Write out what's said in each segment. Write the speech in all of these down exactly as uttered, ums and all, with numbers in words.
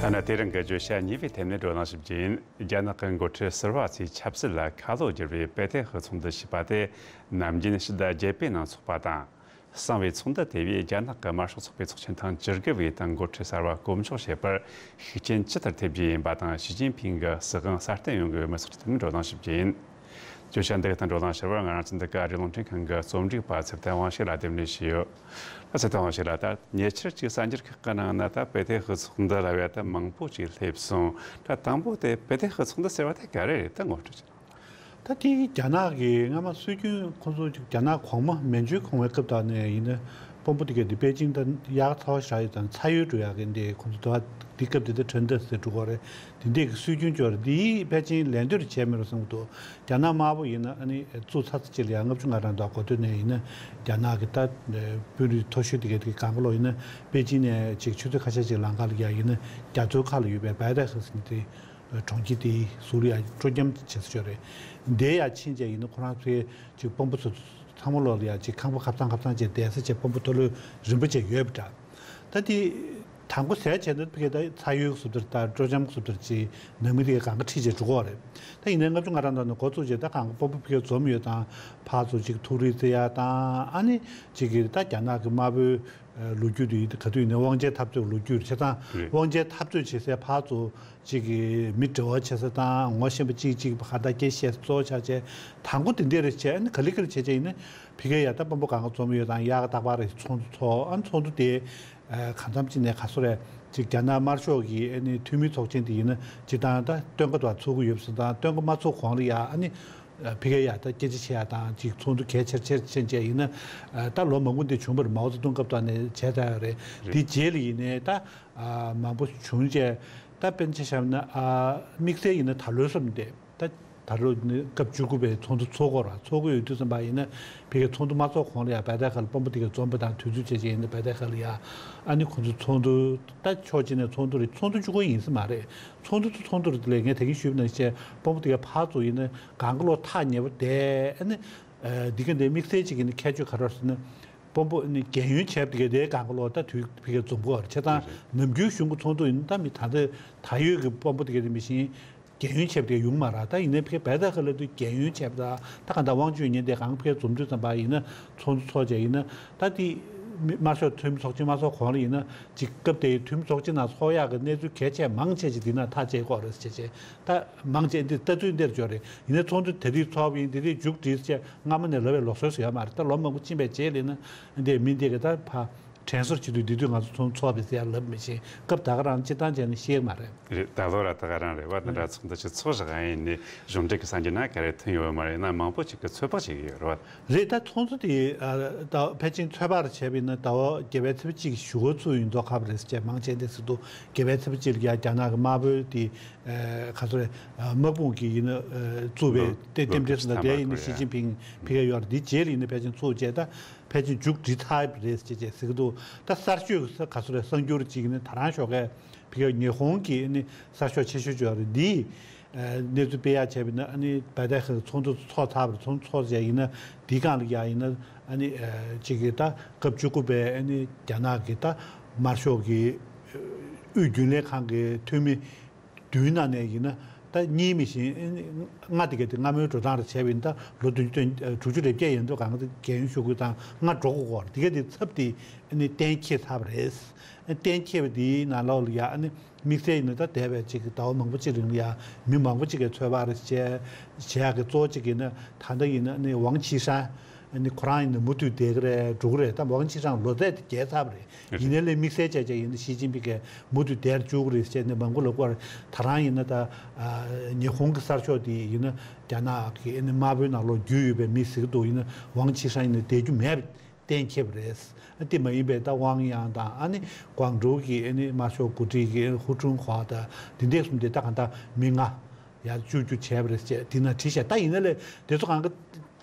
ཐ་ན་དེ་རིང་གི་བརྗོད་བྱ་གཉིས་པའི་ཐད་ནས་བགྲོ་གླེང་ཞིབ་རྒྱུ་ཡིན། རྒྱ་ནག་གི་འགོ་ཁྲིད་ཟུར་པ་ཚོས་ཆབ་སྲིད་ལ་ཁ་ལོ་བསྒྱུར་བའི་པེ་ཏེ་ཧི་ཚོགས་འདུ་ཞེས་པ་དེ་ནམ་རྒྱུན་ཕྱི་ཟླ་བརྒྱད་པའི་ནང་འཚོགས་པ་དང་། གསང་བའི་ཚོགས་འདུ་དེ་བས་རྒྱ་ནག་གི་དམར་ཤོག་ཚོགས་པའི་ཚོགས་ཆེན་ཐེངས་བཅུ་དགུ་པའི་སྟེང་འགོ་ཁྲིད་གསར་པ་བསྐོ་འཇོག་བྱེད་པར་ཤུགས་རྐྱེན་ཇི་ལྟར་ཐེབས་རྒྱུ་ཡིན་པ་དང་། ཞི་ཅིན་ཕིང་གི་སྲིད་དབང་སྲ་བརྟན་ཡོང་གི་ཡོད་མེད་སོགས་ཀྱི་ཐད་ནས་བགྲོ་གླེང་ཞིབ་རྒྱུ་ཡིན། བརྗོད་བྱ་འདི་དང་བགྲོ་གླེང་ཞུ་བར་ང་རང་ཚོ་འདི་ག་ཨ་རིའི་རླུང་འཕྲིན་ཁང་གི་རྩོམ་སྒྲིག་པ་ཚེ་བརྟན་དབང་ཕྱུག་ལགས་དེ་འདྲ་ཞུས་ཡོད། ལགས་སོ། ཚེ་བརྟན་དབང་ཕྱུག་ལགས། ད་ཉེ་ཆར་གྱི་གསར་འགྱུར་ཁག་གི་ནང་ན་ད་པེ་ཏེ་ཧི་ཚོགས་འདུ་ལབ་ཡ་ད་མང་པོ་ཅིག་སླེབས་སོང་། ད་དང་པོ་དེ་པེ་ཏེ་ཧི་ཚོགས་འདུ་ཟེར་བ་དེ་ག་རེ་རེད། ད་ངོ་སྤྲོད་ཅིག། ད་དེ་རྒྱ་ནག་གི་སྔ་མ་སྲོལ་རྒྱུན་ཁོང་ཚོ་ཅིག་རྒྱ་ནག་གོང་མ་མན་ཇུའི་གོང་མའི་སྐབས་དག་ནས་ཡིན་ན། དཔོན་པོ་དེ་ག་དེ་པེ་ཅིང་ད་དབྱར་ཁ་ཚ་བ་ཞེ་དྲག་ཡོད་ཙང་ཚ་ཡུལ་འགྲོ་ཡག་གི་འདི་ཁོང་ཚོ་དུ་བ་འདི་སྐབས་དེ་ད་ཁྲོན་ཏེ་ཟེར་འགྲོ་གི་རེད། དེ་འདྲས་ཀྱི་སྲོལ་རྒྱུན་ཅིག་ཡོད་རེད། འདི་པེ་ཅིང་ལན་འདེབས་བྱས་མེད་རུང་བསམ་གྱི་འདུག། རྒྱ་ནག་དམར་པོ་ཡིན་ན་ཨ་ནི་བཙུགས་ཚར་ཚར་ཅིག་ལ་ཡང་ལྔ་བཅུ་ང་གྲངས་དང་འགོ་སྟོད་ནས་ཡིན་ན་རྒྱ་ནག་གི་ད་དཔོན་རིགས་མཐོ་ཤོས་དེ་ག་དེ་ག་གང་ག་ལོག་ཡིན་ན་པེ་ཅིང་ནས་ཅིག་ཆུ་ཚོད་ཁ་ཤས་ཅིག་ལམ་ཁ་ལ་ཡ་ཡིན་ན་རྒྱ་མཚོའི་ཁ་ལ་ཡོད་པའི་བྷའི་ཏེ་ཧི་ཟེར་ནི་དེ་གྲོང་ཁྱེར་དེའི་ཟུར་ལ་ཡ་སྤྲོ་འཆམ་བྱེད་ས་ཅིག་ཡོད་རེད། དེ་ཡ་ཕྱིན་བྱས་ཡིན་ན་ཁོ་རང་ཚོའི་ཅིག་དཔོན་པོ་ཚོ་ཚང་མ་ལོག་ལ་ཡ་ཅིག་ཁང་པ་ཁབ་ཚང་ཁབ་ཚང་བྱས་བསྡད་ས་བྱས་དཔོན་པོ་མཐོ་ལོས་རིམ་པ་བྱས་ཡོད་པ་འདྲ། ད་དེ་དང་པོ་ཟས་བྱས་ན་ཕ་གི་ད་ཚ་ཡུལ་གྱི་བཟོ་ལྟར་དང་སྤྲོ་འཆམ་གྱི་བཟོ་ལྟར་ཅིག་ནང་མི་དེ་ག་གང་ག་ཁྲིད་བྱས་འགྲོ་གི་ཡོད་རེད། ད་ཡིན་ནའི་ལྔ་བཅུ་ང་གྲངས་དང་ནི་འགོ་བཙུགས་བྱས་ད་གང་ག་དཔོན་པོ་ཕ་གི་འཛོམས་ཡོད་དང་ཕར་ཚུར་ཅིག་ཐུགས་རེ་བརྩེ་ཡ་དང་ཨ་ནི་ཅིག་གི་ད་རྒྱ་ནག་གི་དམར་པོའི་ལོ་རྒྱུས་དེ་ག་དུས་ཡིན་ནའི་དབང་ཆའི་འཐབ་རྩོད་ལོ་རྒྱུས་རེད། བྱས་ཙང་རེད། དབང་ཆའི་འཐབ་རྩོད་བྱེད་སའི་ཕར་ཚུར་ཅིག་གི་མི་འབྲེལ་བ་བྱེད་ས་དང་ངོ་ཤེས་པ་གཅིག་གཅིག་ཧ་ད་སྐད་བཤད་ས་གཙོ་བོ་ཆགས་བྱས་དང་པོ་དེ་འདྲས་རེད་བྱས་ཨ་ནི་ག་ལེ་ག་ལེ་བྱས་བྱས་ཡིན་ན་ཕ་གི་ཡ་ད་དཔོན་པོ་གང་ག་འཛོམས་ཡོད་དང་ཡག་ག་རྟག་པར་རེད་ཚོགས་འདུ་ཚོགས་ཨ་ནི་ཚོགས་འདུ་དེ། ཨ་གང་འཚམ་ཅིག་ནས་ག་སོ་རེད། ཅིག་རྒྱ་ནག་དམར་ཤོག་གི་ཨ་ནི་འཐུས་མི་ཚོགས་ཆེན་དེ་ཡིན་ན་སྤྱིར་བཏང་ད་སྟོན་ཁ་དང་ཚོགས་ཀྱི་ཡོད་པ་སོང་ཙང་སྟོན་ཁ་མ་ཚོགས་གོང་ལ་ཡ་ཨ་ནི་ཕ་གི་ཡ་ད་སྐད་ཆ་བཤད་ཡ་དང་ཅིག་ཚོགས་འདུ་གལ་ཆེར་ཆེར་ཕྱིན་བྱས་ཡིན་ན་ད་ལོ་མང་པོ་འདི་བྱུང་བ་རེད། མའོ་ཙེ་ཏུང་སྐབས་དང་ནས་བྱས་ཚར་ཡོད་རེད། རེད། དེ་རྗེས་ལ་ཡིན་ནའི་ད་མང་པོ་བྱུང་བྱས་ད་དཔེར་ན་ཆ་བཞག་ན་དམིགས་བསལ་ཡིན་ན་ད་ལོའི་བསམ་སྟེ། ད་ད་ལོ་ནི་སྐབས་བཅུ་དགུ་པའི་ཚོགས་འདུ་ཚོགས་ཀྱི་ཡོད་རེད། ཚོགས་ཀྱི་ཡོད་དུས་ཙམ་པ་ཡིན་ན་ཕ་གིའི་ཚོགས་འདུ་མ་ཚོགས་གོང་ལ་ཡང་བྷའི་ཏེ་ཧི་ལ་དཔོན་པོ་དེ་གའི་འཛོམས་པ་དང་དུས་ཚོད་བྱས་བྱས་ཡིན་ན་བྷའི་ཏེ་ཧི་ལ་ཡ་ཨ་ནི་ཁོང་ཚོ་ཚོགས་འདུ་ད་ཕྱོགས་གཅིག་ནས་ཚོགས་འདུ་རེད། ཚོགས་འདུ་བཅུ་དགུ་ཡིན་ས་མ་རེད། ཚོགས་འདུ་ཚོ་ཚོགས་འདུ་རེད། དེ་ལས་ངས་ད་གིན་ཞུས་པ་ནང་བཞིན་དཔོན་པོ་དེ་གའི་ཕར་ཚུར་ཡིན་ན་གང་ག་ལོག་ཐག་ཉེ་པོ་བསྡད་ཨ་ནི་འདི་ག་འདི་དམིགས་བསལ་གཅིག་ཡིན་ན་ཁྱད་ཆོས་ག་རེ་ཟེར་ན། དཔོན་པོ་ནི་རྒན་ཡོལ་བྱས་པ་དེ་གའི་དེའི་གང་ག་ལོག་ད་དུས་ཕ་གིའི་འཛོམས་ཀྱི་ཡོད་རེད། བྱས་ཙང་ནམ་རྒྱུན་གཞུང་གི་ཚོགས་འདུ་ཡིན་ན་ད་མི་ད་ལྟ་ད་ཡོད་ཀྱི་དཔོན་པོ་དེ་གའི་དེ་མི་ཤེས། རྒན་ཡོལ་བྱས་པ་དེ་ཡོང་མ་རེད། ད་ཡིན་ནའི་ཕ་གི་བྷའི་ཏེ་ཧི་ལ་དུས་རྒན་ཡོལ་བྱས་པ་ད་ད་ག་ད་དབང་ཆ་ཡོད་མཁན་དེ་གང་ཕ་གིའི་འཛོམས་དུས་ཙམ་པ་ཡིན་ན་ཚོགས་འདུ་ཚོགས་བྱས་ཡིན་ན་ད་དེ་མི་དམར་ཤོག་འཐུས་མི་ཚོགས་ཆེན་མ་ཚོགས་གོང་ལ་ཡིན་ན་ཅིག་སྐབས་དེའི་འཐུས་མི་ཚོགས་ཆེན་ནང་ཚོགས་ཡག་གི་གནས་ཚུལ་གལ་ཆེ་མང་ཆེ་ཅིག་འདི་ན་ཐག་བཅད་ཀྱི་ཡོད་རེད་ཟེར་བྱས་ད་མང་ཆེ་འདི་ལྟ་ཚུལ་འདིར་འབྱོར་རེད། ཡིན་ནའི་ཚོགས་འདུ་དེ་དུས་ཚོགས་པ་ཡིན་དེ་དུས་མཇུག་སྒྲིལ་ཟེར་བྱས་སྔ་མོ་ནས་ལབ་པའི་ལུགས་སྲོལ་ཞིག་ཡོད་མ་རེད། ད་ལོ་མང་པོ་ཕྱིན་པའི་རྗེས་ལ་ཡིན་ན་འདི་མི་འདི་གི་ད་ཕ། དྲན་གསོ་བྱེད་དུས་འདི་དུས་ང་ཚོ་ཚོགས་ཚོགས་པའི་ཟེར་ཡ་ལབ་མི་ཤེས། སྐབས་ད་ག་རང་སྤྱིར་བཏང་བྱས་ནས་ཤེས་ཀྱི་མ་རེད། རེད། ད་ལོ་ར་ད་ག་རང་རེད་བ། དེ་འདྲ་ཚོགས་འདུ་ཞིག་ཚོགས་བཞག་ཡིན་ནི་གཞུང་འབྲེལ་གྱི་གསར་འགྱུར་ནང་ག་རེ་ཐོན་ཡོད་མ་རེད་ན་མང་པོ་ཞིག་གིས་ཚོད་དཔག་བྱེད་ཀྱི་ཡོད་རེད་བ། རེད། ད་ཚོགས་འདུ་དེ་ད་ཕལ་ཆེར་ཚོད་དཔག་རེ་བྱས་པ་ཡིན་ན་ཟླ་བ་བརྒྱད་པའི་ཚེས་པ་གཅིག་གི་གཞུག་གུ་ཚུགས་ཡོང་མདོག་ཁ་པོ་རེད་ཟེར་བྱས་མང་ཆེ་འདི་ཟེར་འདུག། བརྒྱད་པའི་ཚེས་པ་གཅིག་ལ་ཡ་རྒྱ་ནག་གི་དམར་པོའི་དེ་ག་ཚོད་རེད། དམག་དཔུང་གིས་ཡིན་ན་བཙུགས་པའི་དེ་རྟེན་འབྲེལ་ཟེར་ན་དེ་ཡིན་ན་ཞི་ཅིན་ཕིང་ཕ་གིར་ཡོད་རེད། དེ་རྗེས་ལ་ཡིན་ན་ཕལ་ཆེར་ཚུགས་བྱས་ད། ཕལ་ཆེར་མཇུག་སྒྲིལ་ཚར་བ་རེད་ཅེས་ཅེས་ཟེར་གྱི་འདུག། ད་གསར་ཤོས་ཀྱི་ག་ཚོད་རེད་གསར་འགྱུར་ཅིག་ནི་ད་རང་ཞོགས་ཀས་ཕ་གིའི་ཉི་ཧོང་གི་ནི་གསར་ཤོག་ཆེ་ཤོས་ཅིག་ཡོད་རེད། འདིས་གནས་ཚུལ་སྤེལ་ཡག་བྱས་པ་ཡིན་ན་ཨ་ནི་བྷའི་ཏེ་ཧི་ཚོགས་འདུ་ཚོགས་ཚར་བ་རེད། ཚོགས་འདུ་ཚོགས་བྱས་ཡིན་ན་འདིའི་སྒང་ལ་ཡ་ཡིན་ན་ཨ་ནི་ཅིག་གི་ད་སྐབས་བཅུ་དགུ་པའི་ཨ་ནི་རྒྱ་ནག་གི་ད་དམར་ཤོག་གི་དབུས་རྒྱུན་ལས་ཁང་གི་འཐུས་མི། བདུན་ནང་ནས་ཡིན་ན་ད་གཉིས་མི་ཤེས། ལྔ་དེ་ག་དེ་སྔ་མོའི་འགྲོ་སྟངས་རེ་བྱས་པ་ཡིན་ད་ལོ་བདུན་ཅུ་དོན་དྲུག་ཅུ་རེ་བརྒྱད་ཡན་དུ་གང་ག་རྒན་ཡོལ་ཞུ་དགོས་དང་ལྔ་འགྲོ་དགོས་སྐོར་དེ་ག་དེ་ཚབ་དེ་གཏན་འཁེལ་ཚར་བ་རེད། གཏན་འཁེལ་བ་དེའི་ནང་ལོགས་ལ་ཡ་དམིགས་བསལ་ཡིན་ན་ད་འདས་པའི་ཅིག་ཟླ་བ་མང་པོ་ཅིག་རིང་ལ་ཡ་མི་མང་པོ་ཅིག་གིས་ཚོད་དཔག་རེ་བྱས་བྱས་ཡག་གི་གཙོ་བོ་ཅིག་ཡིན་ན་ད་ལྟ་ཡིན་ན་ཝང་ཆི་ཧྲན། ཨ་ནི་ཁོ་རང་ཡིན་ན་མུ་མཐུད་བསྡད་ཀྱི་རེད་འགྲོ་གི་རེད། ད་ཝང་ཆི་ཧྲན་ལོ་ཚད་དེ་བརྒལ་ཚར་བ་རེད། ཡིན་ནའི་ལས་དམིགས་བསལ་བྱས་བྱས་ཡིན་ན་ཞི་ཅིན་ཕིང་གིས་མུ་མཐུད་བསྡད་བཅུག་གི་རེད་ཟེར་ནས་མང་པོ་ལབ་ཀྱི་ཡོད་རེད། ད་རང་ཡིན་ན་ད་ཉི་ཧོང་གི་གསར་ཤོག་དེ་ཡིན་ན་རྒྱ་ནག་གི་ཨ་ནི་དམར་པོའི་ནང་ལོགས་རྒྱུས་ཡོད་པའི་མི་ཟེར་གྱི་འདུག། ཡིན་ན་ཝང་ཆི་ཧྲན་ཡིན་ན་བསྡད་རྒྱུ་མེད་པ་གཏན་འཁེལ་བ་རེད། དེ་མ་ཡིན་པའི་ད་ཝང་དབྱང་དང་ཨ་ནི་ཀོང་ཀྲོའུ་གི་ཨ་ནི་དམར་ཤོག་འགོ་ཁྲིད་ཀྱི་ཧུ་ཀྲུང་ཧྭ་དང་དེ་འདྲས་གསུམ་དེ་ད་གང་ལྟར་མི་ལྔ། ཡར་བཅུག་རྒྱུ་བྱས་པ་རེད་ཅེས་དེ་ན་བྲིས་ཤག། ད་ཡིན་ན་ལས་དེ་ཚོ་གང་ག་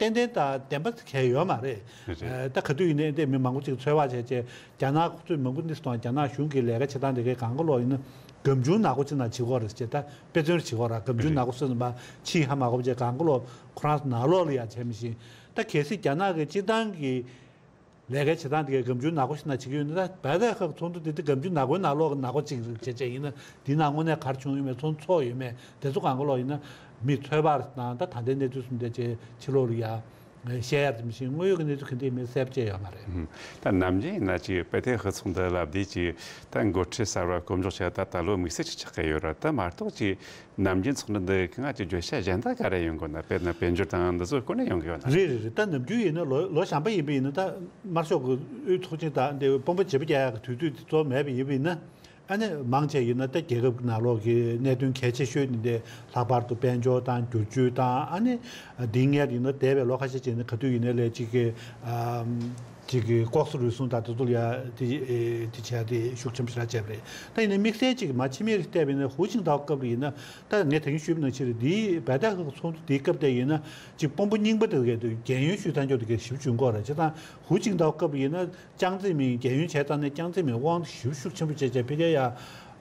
ཏན་ཏན་དང་བདེན་པ་གང་ཡང་ཡོད་མ་རེད། རེད། ཨ་ད་ག་དུས་ཡིན་ནའི་དེ་མི་མང་པོ་ཅིག་ཚོད་དཔག་བྱས་བྱས་རྒྱ་ནག་ཁོ་ཚོས་མང་པོ་ནི་སོང་རྒྱ་ནག་གཞུང་གི་ལས་ཀ་བྱེད་སྟངས་དེ་གའི་གང་ག་ལོག་ཡིན་ན་སྒམ་ཆུང་ནག་པོ་ཅིག་ནང་བྱེད་ཀྱི་ཡོད་རེད་ཅེས་ད་དཔེ་མཚོན་བྱེད་ཀྱི་ཡོད་རེད། སྒམ་ཆུང་རེད། ནག་པོ་ཚོས་ནི་མ་ཕྱིས་ཧ་མ་གོ་བྱས་གང་ག་ལོག་ཁོ་རང་ཚོ་ནང་ལོགས་ལ་ཡ་བྱས་མི་ཤེས། ད་གལ་སྲིད་རྒྱ་ནག་གི་སྤྱིར་བཏང་གི་ལས་ཀའི་བྱེད་སྟངས་དེ་གའི་སྒམ་ཆུང་ནག་པོ་ཞིག་ནང་བྱེད་ཀྱི་ཡོད་ན། ད་བྷེ་ཏ་ཧི་ཚོགས་འདུ་དེ་དེ་སྒམ་ཆུང་ནག་པོའི་ནང་ལོགས་ཀྱི་ནག་པོ་ཅིག་རེད་བྱས་བྱས་ཡིན་ན། དེ་ནང་དངོས་གནས་ག་རེ་བྱུང་ཡོད་མེད། ཚོགས་འདུ་ཚོགས་ཡོད་མེད། དེ་ཚོ་གང་ག་ལོག་ཡིན་ན། མི་ཚོད་དཔག་དང་ད་ད་ལྟའི་གནས་ཚུལ་སོང་དེ་བྱས་ཕྱི་ལོགས་ལ་ཡ་བཤད་ཡ་དེ་མི་ཤེས། དངོས་ཡོད་ཀྱི་གནས་ཚུལ་ག་འདྲ་ཡིན་མིན་གསལ་པོ་བྱས་ཡོད་མ་རེད། ད་ནམ་རྒྱུན་ཡིན་ན་ཅིག་བྷེ་ཏ་ཧི་ཚོགས་འདུ་ལབ་དུས་ཅིག་ད་འགོ་ཁྲིད་གསར་པ་སྐོམ་འཇོག་བྱས། ད་ད་ལོ་དམིགས་བསལ་ཅིག་ཆགས་ཀྱི་ཡོད་ར། ད་མ་གཏོགས་ཅིག་ནམ་རྒྱུན་ཚོགས་འདུ་འདི་གང་ཅིག་བརྗོད་བྱ་གཞན་དག་ག་རེ་ཡོང་གི་ཡོད་ན། དཔེར་ན་དཔལ་འབྱོར་དང་འདི་ཚོ་སྐོར་ནས་ཡོང་གི་ཡོད་ན། རེད་རེད་རེད། ད་ནམ་རྒྱུན་ཡིན་ན་ལོ་ལོ་གཞན་པ་ཡིན་པ་ཡིན་ན། ད་དམར་ཤོག་གི་དབུས་ཚོགས་ཆེན་དང་འདི་དཔོན་པོ་བརྗེ་པོ་རྒྱག་ཡག་གི་དུས་ཚོད་དེ་ཚོ་མེད་པ་ཡིན་པ་ཡིན་ན། ཨ་ནི་མང་ཆེ་ཡིན་ན་ད་རྒྱལ་ཁབ་ཀྱི་ནང་ལོགས་ཀྱི་གནད་དོན་གལ་ཆེ་ཤོས་དེ་འདི་ལྷག་པར་དུ་དཔལ་འབྱོར་དང་བསྒྱུར་བཅོས་དང་། ཨ་ནི་འདི་སྔོན་ཡིན་ན་འདས་པའི་ལོ་ཁ་ཤས་ཅིག་ནས་ག་དུས་ཡིན་ནའི་ལས་ཅིག་གི་ཨམ་ཅིག་གི་ལྐོག་ཟ་རུལ་སུངས་དང་དེ་ཚོ་ལ་ཡ་དེ་དེ་བྱས་དེ་ཤུགས་ཆེན་པོ་ཞེ་དྲག་བྱས་པ་རེད། ད་ཡིན་ན་དམིགས་བསལ་ཅིག་མ་ཕྱི་མིག་བལྟས་པ་ཡིན་ན་ཧུའུ་ཅིན་ཐའོ་སྐབས་ལ་ཡིན་ན། ད་ངས་ད་གིན་ཞུས་པ་ནང་བཞིན་རེད། འདི་བྷེ་ཏ་ཧི་ཚོགས་འདུ་དེའི་སྐབས་དེ་ཡིན་ན་ཅིག་དཔོན་པོ་རྙིང་པ་དེ་གའི་རྒན་ཡོལ་ཞུས་ཐག་ཆོད་དེ་གའི་ཞིབ་བྱུང་གོ་རེད། བྱས་ཙང་ཧུའུ་ཅིན་ཐའོ་སྐབས་ལ་ཡིན་ན། ཅང་ཙེ་མིན་རྒན་ཡོལ་བྱས་ཙང་ནས་ཅང་ཙེ་མིན་དབང་ཞེ་པོ་ཤུགས་ཆེན་པོ་བྱས་བྱས་ཕ་གིར་ཡ་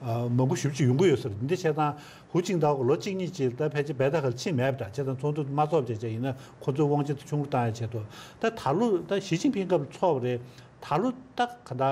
མང་པོ་ཞེ་པོ་ཅིག་ཡོང་གི་ཡོད་ས་རེད། འདི་བྱས་ཙང་ཧུའུ་ཅིན་ཐའོ་གི་ལོ་གཅིག་གཉིས་ཅིག་ད་ཕལ་ཆེར་བྷེ་ཏ་ཧི་ལ་ཕྱིན་མེད་པ་འདྲ། བྱས་ཙང་ཚོགས་འདུ་མ་ཚོགས་བྱས་བྱས་ཡིན་ན་ཁོ་ཚོའི་དབང་ཆ་དེ་ཆུང་རུ་བཏང་ཡ་ཆེད་དུ། ད་ད་ལོ་ད་ཞི་ཅིན་ཕིང་སྐབས་ཚོགས་པ་རེད། ད་ལོ་ད་ག་ད་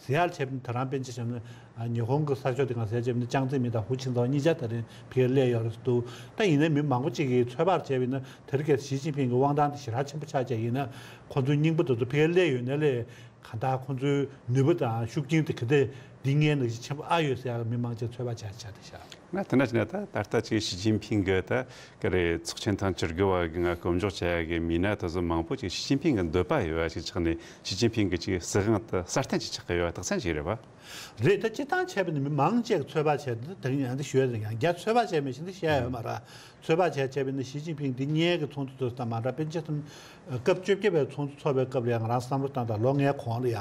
ཟེར་ཡག་བྱས་པ་ཡིན་ན། ད་རང་དཔེར་ན་ཆ་བཞག་ན་ཉི་ཧོང་གི་གསར་ཤོག་དེ་སྒང་ཟེར་ཡག་བྱས་པ་ཡིན་ན་ཅང་ཙེ་མིན་དང་ཧུའུ་ཅིན་ཐའོ་གཉིས་ཆ་ད་རིང་ཕ་གིར་སླེབས་ཡོད་རེད་འདུག་ད་ཡིན་ནའི་མི་མང་པོ་ཅིག་གིས་ཚོད་དཔག་བྱས་པ་ཡིན་ན། དེ་རིང་གི་ཞི་ཅིན་ཕིང་གི་དབང་ཐང་དེ་ཞེ་དྲག་ཆེན་པོ་ཆགས་བྱས་ཡིན་ན། ཁོ་ཚོའི་རྙིང་པ་དེ་ཚོ་ཕ་གིར་སླེབས་ཡོད་ནའི་ལས། གང་ལྟར་ཁོང་ཚོའི་ནུས་པ་དང་ཤུགས་རྐྱེན་དེ་ག་དེ་འདི་སྔོན་ནང་བཞིན་ཆེན་པོ་ཨ་ཡོད་ཟེར་ཡག་མི་མང་ཆེ་ཚོད་དཔག་བྱས་ཆགས་བསྡད་ཤག་ང་དེ་འདྲ་བྱས་ན། ད་ད་ལྟ་ཅིག་ཞི་ཅིན་ཕིང་གི་ད་ག་རེ་ཚོགས་ཆེན་ཐེངས་བཅུ་དགུ་བ་གི་ང་སྐོམ་འཇོག་བྱེད་ཡག་གི་མི་སྣ་དེ་ཚོ་མང་པོ་ཅིག་ཞི་ཅིན་ཕིང་གི་འདོད་པ་ཡོད་པ་ཞིག་ཆགས་ནས། ཞི་ཅིན་ཕིང་གི་ཅིག་སྲིད་དབང་དེ་སྲ་བརྟན་ཅིག་ཆགས་ཀྱི་ཡོད་པ་རྟགས་མཚན་ཅིག་རེད་པ། རེད། ད་སྤྱིར་བཏང་བྱས་པ་ཡིན་ན་མི་མང་ཆེ་གིས་ཚོད་དཔག་བྱས་ཏེ། ད་ཡང་འདི་ཞུ་ཡ་རེད། ཡང་བསྐྱར་ཚོད་དཔག་བྱས་མེད་ཅིག་འདི་བཤད་ཡ་ཡོད་མ་རེད། ཚོད་དཔག་བྱས་བྱས་པ་ཡིན་ན་ཞི་ཅིན་ཕིང་འདི་སྔོན་གྱི་ཚོགས་འདུ་དེ་ཚོ་དང་མ་འདྲ། དཔེར་ན་ཆ་བཞག་ན་སྐབས་བཅོ་བརྒྱད་པའི་ཚོགས་འདུ་ཚོགས་པའི་སྐབས་ལ་ཡང་ང་རང་བསམ་བློ་བཏང་དང་། ལོ་ལྔའི་གོང་ལ་ཡ།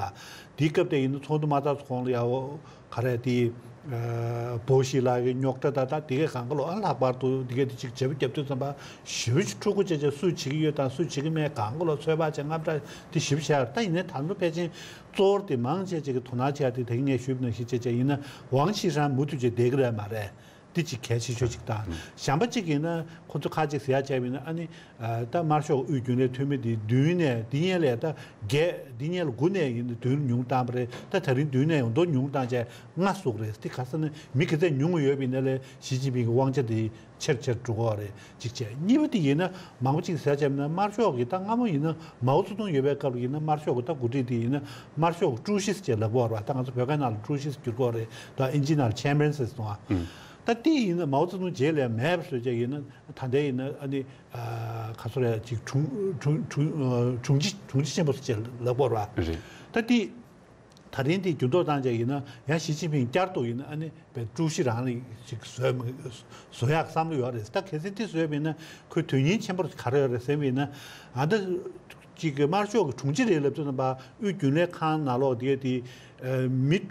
དེའི་སྐབས་དེ་ཡིན་ན་ཚོགས་འདུ་མ་ཚོགས་གོང་ལ་ཡ། འོ་ག་རེ་དེ་ཨ་པོ་ཞི་ལགས་ཀྱི་རྙོག་དྲ་ད་ད་དེ་གའི་གང་ག་ལོག་ཨ་ལྷག་པར་དུ་དེ་གའི་དེ་ཅིག་བྱེད་པོ་རྒྱབ་དུས་ཙམ་པ་ཞེ་པོ་ཅིག་འཁྲུག་པོ་བྱས་བྱས། སུས་བྱེད་ཀྱི་ཡོད་དང་སུས་བྱེད་ཀྱི་མེད་གང་ག་ལོག་ཚོད་དཔག་བྱས། དངངས་སྐྲག་དེ་ཞེ་པོ་བྱས། ད་ཡིན་ནའི་ད་དུང་ཕལ་ཆེར་གཙོ་བོར་དེ་མང་ཆེ་ཅིག་གིས་དོ་སྣང་བྱེད་ཡ་དེ་ད་གིན་ངས་ཞུས་པ་ནང་བཞིན་བྱས་བྱས་ཡིན་ན། ཝང་ཆི་ཧྲན་མུ་མཐུད་བྱས་བསྡད་ཀྱི་རེད་མ་རེད། འདི་གཅིག་གལ་ཆེ་ཤོས་གཅིག་དང་། གཞན་པ་གཅིག་ཡིན་ན་ཁོ་ཚོ་ཁ་ཅིག་ཟེར་ཡག་བྱས་པ་ཡིན་ན། ཨ་ནི་ཨ་ད་དམར་ཤོག་དབུས་རྒྱུན་ལས་འཐུས་མི་འདི་མདུན་ནས་འདི་སྔོན་ལ་ད་བརྒྱད། འདི་སྔོན་ལ་དགུ་ནས་ཡིན་ན་བདུན་ཉུང་བཏང་བ་རེད། ད་ད་རིང་བདུན་ནས་ཡང་ཏོག་ཉུང་བཏང་བྱས་ལྔ་བཟོས་རེད། དེ་ག་ཟེར་ན་མི་ག་ཚད་ཉུང་ཡོད་པ་ཡིན་ན་ལས་ཞི་ཅིན་ཕིང་གི་དབང་ཆ་དེ་ཆེར་ཆེར་འགྲོ་གི་རེད། གཅིག་བྱས། གཉིས་པ་དེ་ཡིན་ན་མང་པོ་ཅིག་ཟེར་བྱས་པ་ཡིན་ན། དམར་ཤོག་གི་ད་སྔ་མོ་ཡིན་ན་མའོ་ཙེ་ཏུང་ཡོད་པའི་སྐབས་ལ་ཡིན་ན། དམར་ཤོག་གི་ད་འགོ་ཁྲིད་དེ་ཡིན་ན་དམར་ཤོག་གི་ཀྲུའུ་ཞི་ཟེར་བྱས་ལབ་ཀྱི་ཡོད་རེད་པ། ད་ང་ཚོ་བོད་སྐད་ནང་ལ་ཀྲུའུ་ཞི་ཟེར་བསྒྱུར་གྱི་ཡོད་རེད། ད་ཨིན་ཇི་ནང་ལ་ཆེར་མེན་ཟེར་སོང་ཨ། ད་དེ་ཡིན་ན་མའོ་ཙེ་ཏུང་རྗེས་ལ་མེད་པ་བཟོས་བྱས་ཡིན་ན། ད་ལྟ་ཡིན་ན་ཨ་ནི་ཨ་ག་ཚོད་རེད། ཅིག་དྲུང་དྲུང་དྲུང་ཨ་དྲུང་ཆེ་དྲུང་ཆེ་ཆེན་པོ་ཟེར་བྱས་ལབ་ཀྱི་ཡོད་རེད་པ། རེད། ད་དེ་ད་རིང་དེ་འགྱུར་ལྡོག་བཏང་བྱས་ཡིན་ན། ཡང་ཞི་ཅིན་ཕིང་བསྐྱར་དུ་ཡིན་ན་ཨ་ནི་པའི་ཀྲུའུ་ཞི་རང་ལ་ཞིག་བཟོས་མ་བཟོ་ཡག་བསམ་བློ་ཡོད་རེད། ད་གལ་སྲིད་དེ་བཟོས་པ་ཡིན་ན་ཁོའི་དོན་སྙིང་ཆེན་པོ་ག་རེ་ཡོད་རེད་ཟེར་བ་ཡིན་ན། ཨ་ད་ཅིག་གི་དམར་ཤོག་གི་དྲུང་ཆེ་རེད་ལབ་དུས་ཙམ་པ། དབུས་རྒྱུན་ལས་ཁང་ནང་ལོགས་དེ་ག་དེ་ཨ་མི་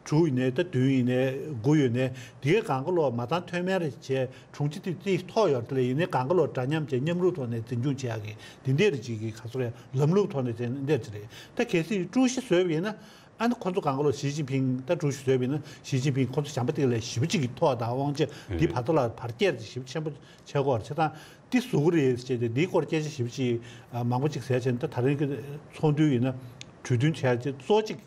དྲུག་ཡིན་ནའི་ད་བདུན་ཡིན་ནའི་དགུ་ཡོད་ནའི་དེ་གའི་གང་ག་ལོག་མ་བཏང་མཐོ་དམན་རེ་བྱས། དྲུང་ཆེ་དེ་རྩིས་ཐོག་ཡོད་དེ་ལས་ཡིན་ནའི་གང་ག་ལོག་འདྲ་མཉམ་བྱས་མཉམ་རུབ་ཐོག་ནས་འཛིན་སྐྱོང་བྱེད་ཡག་གི་དེ་འདྲས་རེ་ཅིག་གི་ག་ཚོད་རེད། ལམ་ལུགས་ཐོག་ནས་དེ་འདྲས་ཅིག་རེད། ད་གལ་སྲིད་ཀྲུའུ་ཞི་བཟོས་པ་ཡིན་ན། ཨ་ནི་ཁོ་ཚོ་གང་ག་ལོག་ཞི་ཅིན་ཕིང་ད་ཀྲུའུ་ཞི་བཟོས་པ་ཡིན་ན། ཞི་ཅིན་ཕིང་ཁོ་ཚོ་གཞན་པ་དེ་ལས་ཞེ་པོ་ཅིག་གི་ཐོག་དང་དབང་ཆ་འདི་བར་དོ་ལ་བར་བསྐྱེད་ཅིག་ཞེ་པོ་ཆེན་པོ་བྱེད་དགོས་རེད། བྱས་ཙང་འདི་བཟོ་གི་རེད་ཟེར་བྱས་ཏེ། འདིའི་སྐོར་སྐད་ཆ་ཞེ་པོ་ཅིག་ཨ་མང་པོ་ཅིག་ཟེར་བྱས་ནས། ད་ད་རིང་གི་ཚོགས་འདུ་ཡིན་ན་གྲོས་མཐུན་བྱས་ཏེ་གཙོ་གཅིག་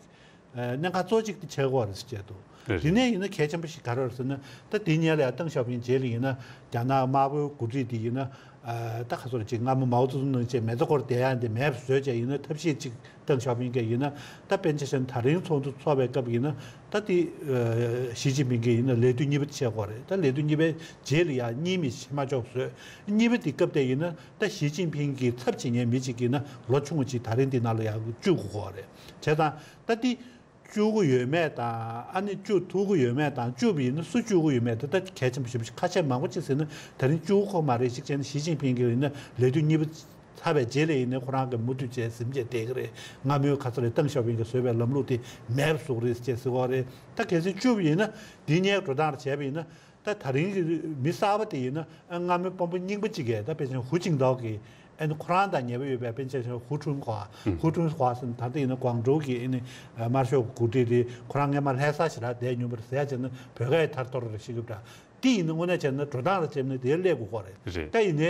ཨ་གནད་འགག་གཙོ་གཅིག་དེ་བྱེད་དགོས་རེད་ཟེར་བྱས་འདུག་རེད། དེ་ནས་ཡིན་ན་གལ་ཆེན་པོ་ཞིག་ག་རེ་རེད་ཟེར་ན། ད་དེ་སྔོན་ལ་ཡ་ཏེང་ཞའོ་ཕིང་རྗེས་ལ་ཡིན་ན་རྒྱ་ནག་དམར་པོའི་འགོ་ཁྲིད་དེ་ཡིན་ན། ཨ་ད་ག་ཚོད་ཅིག་སྔ་མོ་མའོ་ཙེ་ཏུང་ནང་བཞིན་མེ་མདའ་སྐོར་བསྡད་ཡག་འདི་མེད་པ་བཟོས་བྱས་ཡིན་ན། ཐབས་ཤེས་ཅིག་ཏེང་ཞའོ་ཕིང་གིས་ཡིན་ན། ད་དཔེར་ན་ཆ་བཞག་ན་ད་རིང་ཚོགས་འདུ་ཚོགས་པའི་སྐབས་ཡིན་ན། ད་དེ་ཨ་ཞི་ཅིན་ཕིང་གིས་ཡིན་ན་ལས་དུས་གཉིས་པ་བྱེད་དགོས་རེད། ད་ལས་དུས་གཉིས་པའི་རྗེས་ལ་ཡ་གཉིས་མི་ཕྱེ་མ་ཆོག་བཟོས། གཉིས་པ་དེ་སྐབས་དེ་ཡིན་ན་ད་ཞི་ཅིན་ཕིང་གི་ཚབ་བྱེད་མཁན་མི་གཅིག་ཡིན་ན་ལོ་ཆུང་བ་ཅིག་ད་རིང་འདི་ནང་ལ་ཡ་བཅུག་དགོས་རེད། བྱས་ཙང་ད་དེ་བཅུག་གི་ཡོད་མེད་དང་། ཨ་ནི་བཅུག་ཐུབ་ཀྱི་ཡོད་མེད་དང་། བཅུག་པ་ཡིན་ན་སུ་བཅུག་གི་ཡོད་མེད་དེ་ད་གལ་ཆེན་པོ་ཞེ་པོ་ཅིག་ཁ་ཤས་མང་པོ་ཅིག་ཟེར་ན་ད་རིང་བཅུག་གི་ཡོད་མ་རེད། གཅིག་བྱས་ན་ཞི་ཅིན་ཕིང་གིས་ཡིན་ན་ལས་དུས་གཉིས་པ་ཚར་བའི་རྗེས་ལ་ཡིན་ནའི་ཁོ་རང་གིས་མུ་མཐུད་བྱས་ཟིན་བྱས་བསྡད་ཀྱི་རེད། སྔ་མོའི་ག་ཚོད་རེད། ཏེང་ཞའོ་ཕིང་གིས་བཟོས་པའི་ལམ་ལུགས་དེ་མེད་པ་བཟོ་གི་རེད་ཅེས་ཟེར་གྱི་ཡོད་རེད། ད་གལ་སྲིད་བཅུག་པ་ཡིན་ན། འདི་སྔོན་འགྲོ་སྟངས་རེ་བྱས་པ་ཡིན་ན། ད་ད་རིང་གི་མི་གསར་པ་དེ་ཡིན་ན། ཨ་སྔ་མོའི་དཔོན་པོ་རྙིང་པ་གཅིག་གིས། ད་དཔེར་ན་ཆ་བཞག་ན་ཧུའུ་ཅིན་ཐའོ་གིས། ཨ་ནི་ཁོ་རང་དང་ཉེ་བོ་ཡོད་པའི་དཔེར་ན་ཆ་བཞག་ན་ཧུའུ་ཁྲུན་ཧྭ། ཧུའུ་ཁྲུན་ཧྭ་ཟེར་ན་ད་ལྟ་ཡིན་ན་ཀོང་ཀྲོའུ་གི་ཨ་ནི་དམར་ཤོག་གི་འགོ་ཁྲིད་རེད། ཁོ་རང་སྔོན་མ་ལྷ་ས་ཞེ་དྲག་བསྡད་མྱོང་བ་རེད། ཟེར་ཡ་བྱས་ན་བོད་སྐད་ཐར་ཐོར་རེ་བཤད་ཀྱི་འདུག་དེ་ཡིན་ན་དངོས་གནས་བྱས་ན་འགྲོ་སྟངས་རེ་བྱས་ན་དེ་སླེབས་དགོས་ཀྱི་རེད། རེད། ད་ཡིན་ནའི་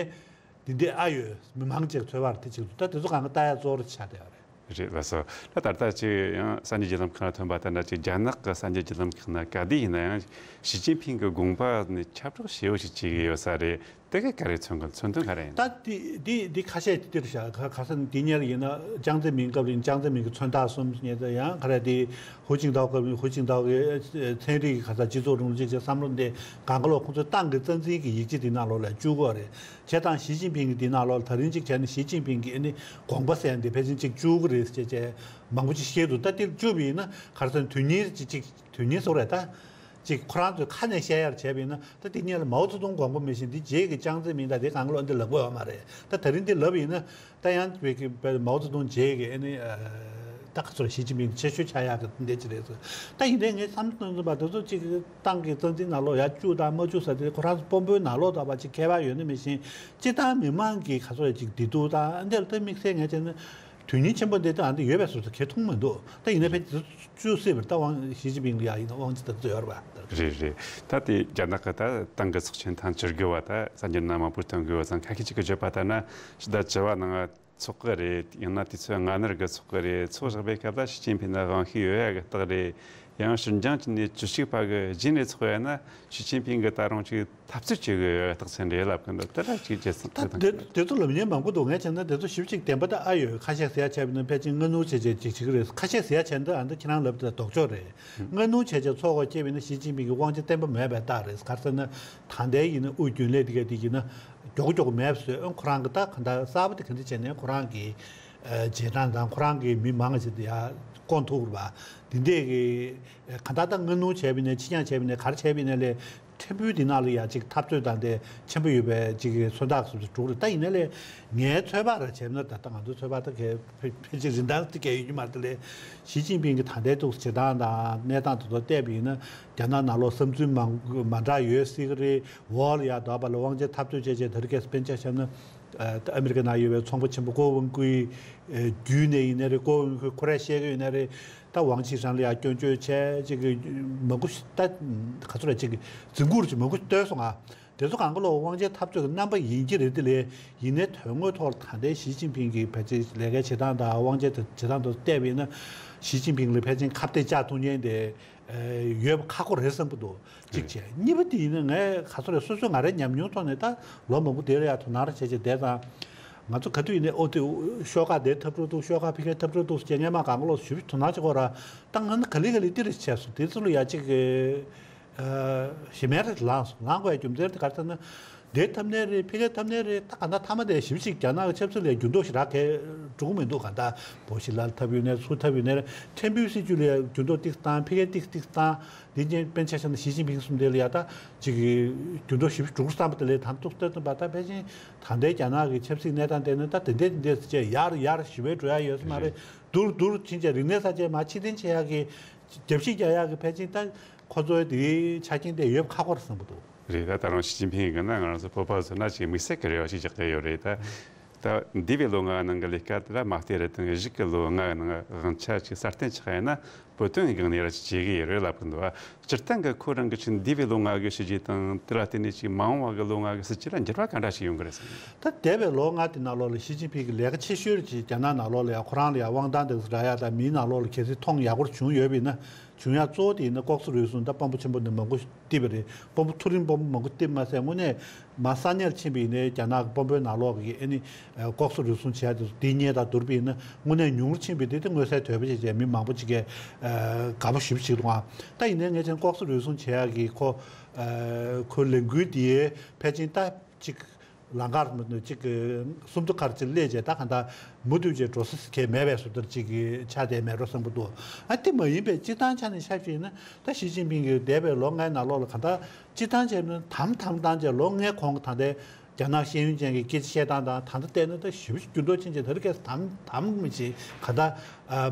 འདི་འདྲ་ཨ་ཡོད། མི་མང་ཅིག་ཚོད་དཔག་དེ་གཅིག་འདུག་ད་དེ་ཚོ་གང་ག་ལྟ་ཡ་གཙོ་བོ་རེ་ཆགས་བསྡད་ཡོད་རེད། རེད་ལགས་སོ། ད་ད་ལྟ་ཅིག་ཡང་གསར་འགྱུར་བརྒྱུད་ལམ་ཁག་ལ་ཐོན་པ་ལྟར་ན། ཅིག་རྒྱ་ནག་གི་གསར་འགྱུར་བརྒྱུད་ལམ་ཁག་ན་ག་དུས་ཡིན་ན་ཡང་ཞི་ཅིན་ཕིང་གི་དགོངས་པ་ནས་ཁྱབ་བསྒྲགས་ཞེ་པོ་ཞིག་བྱེད་ཀྱི་ཡོད་ས་རེད། དེ་ག་ག་རེ་མཚོན་གི། མཚོན་དོན་ག་རེ་ཡིན། ད་འདི་འདི་འདི་ཁ་ཤས་འདིར་བཞག་ཁ་ཁ་སང་འདི་ཉེར་ཡིན་ན་ཅང་ཙེ་མིན་སྐབས་རིང་ཅང་ཙེ་མིན་གྱི་མཚོན་རྟགས་གསུམ་ཉེ་ད་ཡང་ག་རེ་དེ་ཧུའུ་ཅིན་ཐའོ་སྐབས་རིང་ཧུའུ་ཅིན་ཐའོ་གི་ཚན་རིག་གི་ག་ས་སྤྱི་ཚོགས་རིང་ལུགས་ཅིག་བྱས་བསམ་བློ་འདི་གང་ག་ལོག་ཁོང་ཚོའི་ཏང་གི་རྩ་འཛིན་གྱི་ཡིག་ཆ་འདི་ནང་ལོགས་ལ་བཅུག་གི་རེད། བྱས་ཙང་ཞི་ཅིན་ཕིང་གི་འདི་ནང་ལོགས་ལ་ད་རིང་ཅིག་བྱས་ན་ཞི་ཅིན་ཕིང་གི་ཨ་ནི་དགོངས་པ་ཟེར་འདི་ཕལ་ཆེར་ཅིག་བཅུག་གི་རེད་ཟེར་བྱས་མང་པོ་ཅིག་བཤད་འདུག་ད་འདིར་བཅུག་པ་ཡིན་ན་ག་རེ་ཟེར་ན་དོན་སྙིང་ཅིག་ཅིག་དོན་སྙིང་ཟེར་བ་རེད་ད། ཅིག་ཁོ་རང་ཚོའི་ཁ་ནས་བཤད་ཡར་བྱས་པ་ཡིན་ན་ད་འདི་སྔོན་ལ་མའོ་ཙེ་ཏུང་དགོངས་པ་མི་བཞེས། འདི་རྗེས་ཀྱི་ཅང་ཙེ་མིན་དང་དེ་གང་ག་ལོག་འདི་ལབ་དགོས་ཡོད་མ་རེད། ད་ད་རིང་འདི་ལབ་པ་ཡིན་ན་ད་ཡང་བའི་གི་བའི་མའོ་ཙེ་ཏུང་རྗེས་ཀྱི་ཨ་ནི་ད་ག་ཚོད་ཞི་ཅིན་ཕིང་ཆེ་ཤོས་ཆགས་ཡག་གི་འདི་ཅི་རེད་ཟེར། ད་ཡིན་ནའི་ངས་བསམ་བློ་གཏོང་ཙམ་པ་དེ་ཚོ་ཅིག་ཏང་གི་རྩ་འཛིན་ནང་ལོགས་ཡར་བཅུག་དང་མ་བཅུག་ས་དེ་ཁོ་རང་ཚོ་དཔོན་པོའི་ནང་ལོགས་ལྟ་བ་ཅིག་ཁྱད་པར་ཡོད་ན་མི་ཤེས། སྤྱིར་བཏང་མི་མང་གི་ག་ཚོད་ཅིག་བདེ་སྡུག་དང་འདིར་ད་དམིགས་བསལ་ངས་བྱས་ན། དོན་སྙིང་ཆེན་པོ་འདི་ལྟ་བ་འདི་ཡོད་པའི་བཟོ་ཚོ་གས་མཐོང་མི་འདུག་ད་ཡིན་ན་ཕལ་ཆེར་བཅུ་སྲིད་པར་ད་དབང་ཞི་ཅིན་ཕིང་ལ་ཡ་ཡིན་ན་དབང་ཆ་ད་ཚོ་ཡོད་རེད་པ། རེད་རེད། ད་དེ་རྒྱ་ནག་གི་ད་ཏང་གི་ཚོགས་ཆེན་ཐེངས་བཅུ་དགུ་བ་ད་གསར་འགྱུར་ནང་མང་པོ་ཐོན་གི་ཡོད་ཙང་ཁ་ཤས་ཅིག་གིས་བརྗོད་པ་ལྟར་ན་ཕྱི་ཟླ་བཅུ་བ་ནང་ཚོགས་གི་རེད། ཡང་ན་དུས་ཚོད་སྔ་ནར་གི་ཚོགས་གི་རེད། ཚོགས་བཞག་པའི་སྐབས་ལ་ཞི་ཅིན་ཕིང་ལ་དབང་ཤེད་ཡོད་ཡ་གི་རྟགས་རེད། ཡང་ཤིན་ཅང་ཅི་ནས་ཇུ་ཆིག་བར་གི་རྗེས་ནས་ཚོགས་ཡ་ན་ཞི་ཅིན་ཕིང་གི་ད་རུང་ཅིག་འཐབ་རྩོད་བྱེད་དགོས་ཡོད་རྟགས་མཚན་རེད་ལབ་གི་འདུག་དེ་ལ་ཅིག་བྱས་སོང་། ད་དེ་དེ་ཚོ་ལབ་མཁན་མང་པོ་འདུག་ངས་བྱས་ན་དེ་ཚོ་ཞིབ་ཅིག་བདེན་པ་ད་ཨ་ཡོད། ཁ་ཤས་ཟེར་ཡ་བྱས་པ་ན་ཕལ་ཆེར་སྔ་སྣུར་བྱས་བྱས་ཅིག་བྱེད་ཀྱི་རེད། ཁ་ཤས་ཟེར་ཡ་བྱས་ན་ད་ཨ་ད་ཁྱེད་རང་ལབ་དེ་ལྡོག་ཕྱོགས་རེད། སྔ་སྣུར་བྱས་བྱས་ཚོགས་པ་སྐྱེས་པ་ཡིན་ན་ཞི་ཅིན་ཕིང་གི་དབང་ཆ་བརྟན་པོ་མེད་པའི་རྟགས་རེད། ག་རེ་ཟེར་ན་ད་ལྟའི་ཡིན་ན་དབུས་རྒྱུན་ལས་དེ་ག་དེ་ཡིན་ན་མགྱོགས་མགྱོགས་མེད་པ་བཟོས། ཨ་ཁོ་རང་གི་ད་ག་ད་གསར་པ་དེ་ག་འདྲ་བྱས་ནས་ཁོ་རང་གི་བྱེད་སྟངས་དང་ཁོ་རང་གི་མི་མང་ཞིག་དེ་ཡར་བསྐོང་ཐུབ་པ་འདི་འདྲས་ཀྱི་ག་ད་ད་སྔ་སྣུར་བྱས་པ་ཡིན་ན་ཕྱི་འགྱངས་བྱས་པ་ཡིན་ན་ག་རེ་བྱས་པ་ཡིན་ན་ལས། ཕྲན་བུ་འདི་ནང་ལ་ཡང་ཅིག་འཐབ་རྩོད་དང་དེ་ཆེན་པོ་ཡོད་པའི་ཅིག་གི་མཚོན་རྟགས་སུ་གྲུག་རེད། ད་ཡིན་ན་ལས་ངའི་ཚོད་དཔག་ར་བྱས་ན་ད་ལྟ་ང་ཚོའི་ཚོད་དཔག་ད་གས་ཕལ་ཕལ་ཆེར་རིན་ཐང་དེ་གས་ཡོད་ཀྱི་མ་རེད་དེ་ལས། ཞི་ཅིན་ཕིང་གི་ད་ལྟའི་ཐོག་བྱེད་སྟངས་དང་གནས་སྟངས་དེ་ཚོ་བལྟས་པ་ཡིན་ན་རྒྱ་ནག་ནང་ལོགས་བསམ་ཚུལ་མང་མ་འདྲ་ཡོད་སྲིད་ཀྱི་རེད། འོག་ལ་ཡར་འདོགས་པ་ལ་དབང་ཆེན་འཐབ་རྩོད་བྱས་བྱས་ད་རེས་ཀས་དཔེར་ན་ཆ་བཞག་ན། ཨ་ཨ་མི་རི་ཀ་ནང་ཡོད་པའི་ཚོང་པ་ཆེན་པོ་ཀོ་ཝུན་ཀུའི་ཨ་བརྒྱུད་ནས་ཡིན་ནའི་རེད། ཀོ་ཝུན་ཀུའི་ཁོ་རས་བཤད་ཀྱི་ཡོད་ནའི་རེད། ད་ཝང་ཆི་ཧྲན་ལ་ཡང་སྐྱོན་བརྗོད་བྱས་ཅིག་མང་པོ་ཞིག་ད་ག་ཚོད་རེད་ཅིག་འཛིན་བཀུར་ཅིག་མང་པོ་བཏོན་སོང་ང་། དེ་ཚོ་གང་ག་ལོག་དབང་ཆེན་འཐབ་རྩོད་ཀྱི་རྣམ་པ་ཡིན་གྱི་རེད་དེ་ལས། ཡིན་ནའི་དོན་དངོས་ཐོག་ལ་ད་ལྟའི་ཞི་ཅིན་ཕིང་གི་ཕལ་ཆེར་ལས་ཀའི་བྱེད་སྟངས་དང་དབང་ཆེན་དེ་བྱེད་སྟངས་དེ་ཚོ་བལྟས་པ་ཡིན་ན་ཞི་ཅིན་ཕིང་ལ་ཕལ་ཆེར་ཁ་གཏད་བཅག་ཐུབ་མཁན་དེ། ཡོད་པ་ཁག་པོ་རེད་བསམ་གྱི་འདུག་གཅིག་བྱས། གཉིས་པ་དེ་ཡིན་ན་ངས་ག་ཚོད་རེད། སོ་སོ་ང་རའི་ཉམས་མྱོང་ཐོག་ནས་ད་ལོ་མང་པོ་དེ་ལ་ཡང་དོ་སྣང་ར་བྱས་བྱས་བསྡད་ཙང་། ང་ཚོ་ག་དུས་ཡིན་ནའི་ཨོ་དེ་ཤོག་ཁག་དེ་འཐབ་འཕྲོ་འདུག་ཤོག་ཁག་ཕ་གིའི་འཐབ་འཕྲོ་འདུག་ཟེར་སྔས་མ་གང་ག་ལོག་ཞིབ་དོ་སྣང་བྱེད་དགོས་ར། ད་ང་ནི་ག་ལེ་ག་ལེ་འདི་རེད་བྱས་སོང་། དེ་ཚོ་ལ་ཡ་གཅིག་གི་ཞེ་མེར་རེ་ལངས་སོང་། ལངས་དགོས་ཡ་རྒྱུ་མཚན་དེ་ག་རེ་ཟེར་ན། དེ་འཐབ་ནའི་རེད། ཕ་གིའི་འཐབ་ནའི་རེད། ད་ག་ད་མཐའ་མ་དེ་ཞིབ་ཅིག་རྒྱ་ནག་གི་ཆབ་སྲིད་ལ་འགྱུར་ལྡོག་ཞེ་དྲག་གས་འགྲོ་གི་མི་འདུག་ག་ད་བོ་ཤི་ལ་འཐབ་ཡོད་ནའི་སུ་འཐབ་ཡོད་ནའི་ཕྲན་བུའི་སྲིད་ཇུས་ལ་འགྱུར་ལྡོག་ཏིག་བཏང་། ཕ་གིའི་ཏིག་ཏིག་བཏང་། འདི་གཉིས་དཔེར་ན་ཆ་བཞག་ན་ཞི་ཅིན་ཕིང་གསུམ་དེ་ལ་ཡ་ད་ཅིག་འགྱུར་ལྡོག་ཞིབ་འགྲོ་གི་བསམ་པ་དེ་ལས་ད་ཐུག་ལྟོས་ཐུབ་པ་ད་ཕལ་ཆེར་ད་ལྟའི་རྒྱ་ནག་གི་ཆབ་སྲིད་གནས་སྟངས་དེ་ནི་ད་དེ་འདྲས་དེ་འདྲས་ཟེར་བྱས་ཡར་ཡར་ཞི་བའི་འགྲོ་ཡ་ཡོད་ས་མ་རེད། རེད། སྡུག་རུ་སྡུག་རུ་ཕྱིན་བྱས་རིག་གནས་གསར་བརྗེ་མར་ཕྱིར་འཐེན་བྱེད་ཡག་གི་རྒྱབ་བཤིག་རྒྱག་ཡག་གི་ཕལ་ཆེར་ད་ཁོ་ཚོའི་དེའི་ཆ་རྐྱེན་དེ་ཡོད་པ་ཁག་པོ་རེད་བསམ་གྱི་འདུག་རེད། ད་ད་རུང་ཞི་ཅིན་ཕིང་གིས་ན་ང་རང་ཚོ་བོད་པ་ཚོ་ན་ཅིག་དམིགས་བསལ་གྱི་རེ་བ་ཞིག་རྒྱག་གི་ཡོད་རེད། ད་ད་འདས་པའི་ལོ་ལྔ་ནང་གི་ལས་ཀ་དེ་ལ་མ་བལྟས་རེད་དང་། གཞུག་གི་ལོ་ལྔ་ནང་དབང་ཆ་ཅིག་སྲ་བརྟན་ཆགས་ཡིན་ན་བོད་དོན་སྒང་ནས་ར་ཅིག་བྱེད་ཀྱི་ཡོད་རེད་ལབ་གི་འདུག་སྤྱིར་བཏང་གི་ཁོ་རང་གི་ཅིག་འདས་པའི་ལོ་ལྔ་གི་སྲིད་ཇུས་དང་དེ་ལ་བརྟེན་ནས་ཅིག་མ་འོངས་པ་གི་ལོ་ལྔ་གི་སྲིད་ཇུས་ལ་འགྱུར་བ་ག་འདྲ་ཞིག་ཡོང་གི་རེད་བསམ་གྱི་འདུག་ད་འདས་པའི་ལོ་ལྔ་དེ་ནང་ལོགས་ལ་ཞི་ཅིན་ཕིང་གི་ལས་ཀ་ཆེ་ཤོས་ཅིག་རྒྱ་ནག་ནང་ལོགས་ལ་ཡང་ཁོ་རང་ལ་ཡང་དབང་ཐང་དང་རག་ཡ་དང་མིའི་ནང་ལོགས་ལ་གལ་སྲིད་མཐོང་ཡག་པོ་བྱུང་ཡོད་པ་ཡིན་ན། བྱུང་ཡ་གཙོ་བོ་དེ་ཡིན་ན་ལྐོག་ཟ་རུལ་སུངས་ད་དཔོན་པོ་ཆེན་པོ་འདི་མང་པོ་བརྟེན་པ་རེད། དཔོན་པོ་མཐོ་རིམ་དཔོན་པོ་མང་པོ་བརྟེན་མ་ཟད་དངོས་གནས་མ་ས་གནས་ལ་ཕྱིན་པ་ཡིན་ནའི་རྒྱ་ནག་གི་དཔོན་པོའི་ནང་ལོགས་ཀྱི་ཨ་ནི་ལྐོག་ཟ་རུལ་སུངས་བྱེད་ཡ་དེ་ཚོ་དེ་སྔོན་དང་བསྡུར་བ་ཡིན་ན་དངོས་གནས་ཉུང་རུ་ཕྱིན་པ་དེ་དེ་མངོན་གསལ་དོད་པོ་བྱས་བྱས་མི་མང་པོ་ཅིག་གིས་དགའ་པོ་ཞེ་པོ་ཅིག་འདུག་ཨ་ད་ཡིན་ནའི་ངས་བྱས་ན་ལྐོག་ཟ་རུལ་སུངས་བྱེད་ཡ་གི་ཁོ་ཁོའི་ལས་འགུལ་དེ་ཕལ་ཆེར་ད་ཅིག་ལང་ཀར་མི་འདུག་ཅིག་གི་སུམ་མདོ་ཁར་ཅིག་སླེབས་བྱས་ད་གང་ལྟར་མུ་མཐུད་བྱས་འགྲོ་ས་གང་ཡང་མེད་པའི་བཟོ་ལྟར་ཅིག་གི་ཆགས་བསྡད་མེད་འགྲོ་བསམ་གྱི་འདུག་ཨ་དེ་མ་ཡིན་པའི་སྤྱིར་བཏང་ཆ་ནས་ཆ་བཞག་ན་ད་ཞི་ཅིན་ཕིང་གིས་འདས་པའི་ལོ་ལྔའི་ནང་ལོགས་ལ་གང་ལྟར་སྤྱིར་བཏང་བྱས་ན་དམ་དམ་བཏང་བྱས་ལོ་ལྔའི་གོང་གི་ད་ལྟའི་རྒྱ་ནག་ཤེས་ཡོན་ཅན་གྱི་སྐད་ཆ་བཤད་སྟངས་དང་ད་ལྟ་བལྟས་ན་ད་ཞེ་པོ་ཅིག་འགྱུར་ལྡོག་ཕྱིན་བྱས་ད་རེས་ཀྱི་དམ་དམ་མི་ཤེས་གང་ལྟར་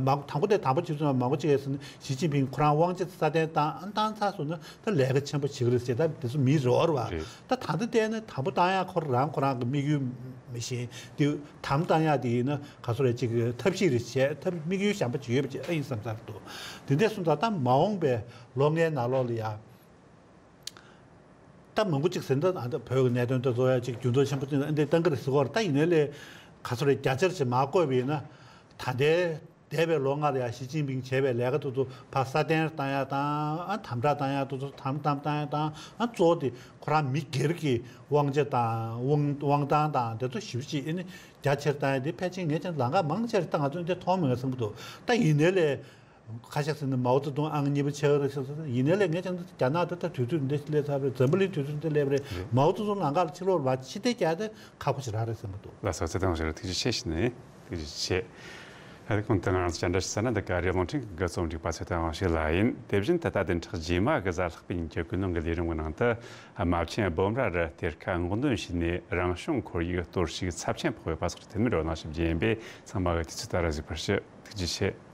མང་དང་པོ་དེ་དང་པོ་བྱེད་ཚུལ་མང་པོ་ཅིག་ཡོད་ཟེར་ན་ཞི་ཅིན་ཕིང་ཁོ་རང་དབང་ཆ་སྲ་བརྟན་བཏང་བཏང་ཚར་སོང་ན། ད་ལས་ཀ་ཆེན་པོ་བྱེད་ཀྱི་རེད་ཟེར། ད་དེ་ཚོ་མི་རེ་བ་རེད་བ། རེད། ད་ད་ལྟ་བལྟས་ན་དམ་པོ་བཏང་ཡག་ཁོ་རང་ཁོ་རང་གི་དམིགས་ཡུལ་མི་ཤེས། དེ་དམ་བཏང་ཡག་དེ་ཡིན་ན་ག་ཚོད་རེད་ཅིག་ཐབས་ཤེས་རེ་བྱས་ཐབས་དམིགས་ཡུལ་གཞན་པ་ཅིག་ཡོད་པ་ཅིག་ཨ་ཡིན་བསམ་ཚར་འདུག་དེ་འདྲ་སོང་ཙང་ད་མ་འོངས་པའི་ལོ་ལྔའི་ནང་ལོགས་ལ་ཡ། ད་མང་པོ་ཅིག་ཟེར་ན་ད་ཨ་ད་བོད་ཀྱི་གནད་དོན་དེ་ཚོ་ཡ་ཅིག་འགྱུར་ལྡོག་ཆེན་པོ་ཅིག་ཨ་འདྲ་བཏང་གི་རེད་ཟེར་གོ་རེད། ད་ཡིན་ནའི་ལས་ག་ཚོད་རེད་རྒྱ་ཆེར་ཅིག་མར་བཀོད་པ་ཡིན་ན་ད་ལྟའི། འདས་པའི་ལོ་ལྔ་ལ་ཡང་ཞི་ཅིན་ཕིང་བྱས་པའི་ལས་ཀ་དེ་ཚོ་ཕར་སྲ་བརྟན་བཏང་ཡ་དང་། ཨ་དམ་དྲག་བཏང་ཡ་དེ་ཚོ་དམ་དམ་བཏང་ཡ་དང་། ཨ་གཙོ་བོ་དེ་ཁོ་རང་མི་སྒེར་གྱི་དབང་ཆ་དང་དབང་དབང་ཐང་དང་དེ་ཚོ་ཞེ་པོ་ཅིག་ཨེ་ནི་རྒྱ་ཆེར་བཏང་ཡ་དེ་ཕལ་ཆེར་ངས་ཀྱང་ལམ་ཁ་མང་ཆེར་ད་ང་ཚོས་འདི་མཐོང་མེད་བསམ་གྱི་འདུག་ད་ཡིན་ནའི་ལས། ཁ་ཤས་ཟེར་ན་མའོ་ཙེ་ཏུང་ཨང་གཉིས་པ་ཆགས་རེད་ཟེར་སོང་། ཡིན་ནའི་ལས་ངས་ཀྱང་རྒྱ་ནག་ད་ལྟ་དུས་ཚོད་འདི་སླེབས་ཚར་བ་རེད། འཛམ་བུ་གླིང་དུས་ཚོད་འདི་སླེབས་པ་རེད། མའོ་ཙེ་ཏུང་ལམ་ཁ་ལ་ཕྱིར་ལོག་མ་ཕྱིན་ཏེ་རྒྱ་དེ་ཁག་པོ་ཞིག་རག་རེད་བསམ་གྱི་འདུག་ལགས་སོ། ཚེ་དང་ཞེ་དྲག་ཐུགས་རྗེ་ཆེ་ཞུ་ནས། ཐུགས་རྗེ་ཆེ། ཨ་ནི་གོང་དུ་ང་རང་ཚོ་བཅར་འདྲི་ཞུ་ས་ནི་འདི་ག་རེ་རླུང་འཕྲིན་གྱི་དགུ་རྩོམ་སྒྲིག་པ་ཚེ་དང་དབང་ཕྱུག་ལགས་ཡིན། དེ་བཞིན་ད་ལྟ་བདུན་ཕྲག་རྗེས་མ་གི་གཟའ་ལྷག་པའི་ཉིན་གྱི་ཀུན་སློང་གི་ལས་རིམ་གྱི་ནང་དུ། རྨ་ཆེན་སྦོམ་ར་རུ་གཏེར་ཁ་སྔོག་འདོན་བྱས་ནས་རང་བྱུང་ཁོར་ཡུག་གཏོར་བཤིག་ཚབས་ཆེན་ཕོག་ཡོད་པ་སོགས་ཀྱི་ཐད་ནས་བགྲོ་གླེང་ཞིབ་རྒྱས་ཡིན་པས། ཚང་མ་གི་དུས་ཚོད་ལྟར་གཟིགས་པར་ཞུ། ཐུགས་རྗེ་ཆེ།